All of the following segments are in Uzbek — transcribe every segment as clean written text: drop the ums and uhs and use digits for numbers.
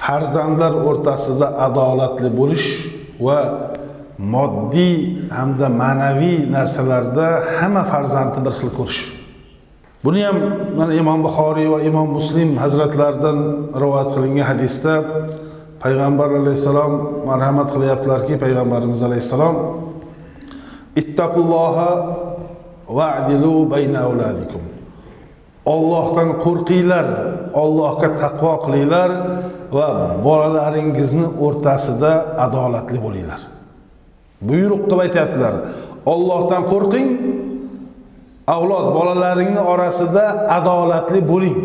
Farzandlar o'rtasida adolatli bo'lish va moddiy hamda ma'naviy narsalarda hamma farzandni bir xil ko'rish. Buni ham mana Imom Buxoriy va Imom Muslim hazratlaridan rivoyat qilingan hadisda payg'ambar alayhissalom marhamat qilyaptilarki, payg'ambarimiz alayhissalom: "Ittaqulloha va'dilu bayna avladikum." Allohdan qo'rqinglar, Allohga taqvo qilinglar va bolalaringizni o'rtasida adolatli bo'linglar. Buyruq qilib aytyaptilar. Allohdan qo'rqing, avlod bolalaringni orasida adolatli bo'ling.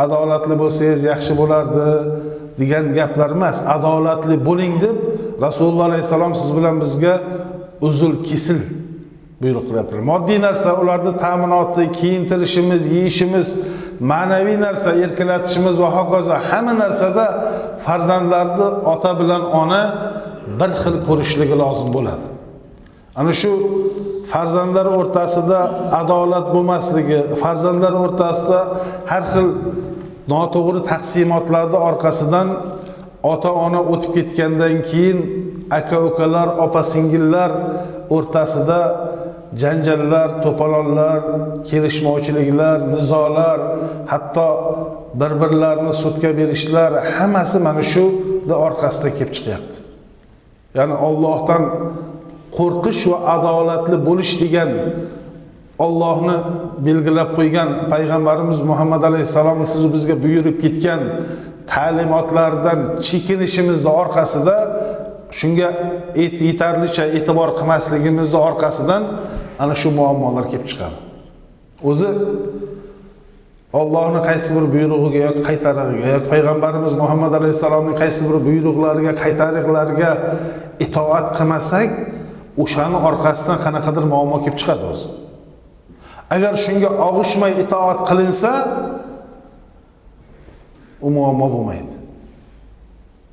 Adolatli bo'lsangiz yaxshi bo'lardi degan gaplar emas, adolatli bo'ling deb Rasululloh alayhissalom siz bilan bizga uzil kesil buyruq qilyaptilar. Moddiy narsa, ularni ta'minoti, kiyintirishimiz, yeyishimiz, ma'naviy narsa, erkalatishimiz va hokazo hamma narsada farzandlarni ota bilan ona bir xil ko'rishligi lozim bo'ladi. Ana shu farzandlar o'rtasida adolat bo'lmasligi, farzandlar o'rtasida har xil noto'g'ri taqsimotlarni orqasidan ota-ona o'tib ketgandan keyin aka-ukalar, opa-singillar o'rtasida janjallar, to'polonlar, kelishmovchiliklar, nizolar, hatto bir-birlarini sudga berishlar hammasi mana shu orqasida kelib chiqyapti. Ya'ni Allohdan qo'rqish va adolatli bo'lish degan Allohni belgilab qo'ygan payg'ambarimiz Muhammad alayhissalomni siz bizga buyurib ketgan ta'limotlardan chekinishimizni orqasida, shunga yetarlicha e'tibor qilmasligimizni orqasidan ana shu muammolar kelib chiqadi. O'zi Allohning qaysi bir buyrug'iga yoki qaytarig'iga yoki payg'ambarimiz Muhammad alayhissalomning qaysi bir buyruqlariga, qaytariqlariga itoat qilmasak, o'shani orqasidan qanaqadir muammo kelib chiqadi o'zi. Agar shunga og'ishmay itoat qilinsa, u muammo bo'lmaydi.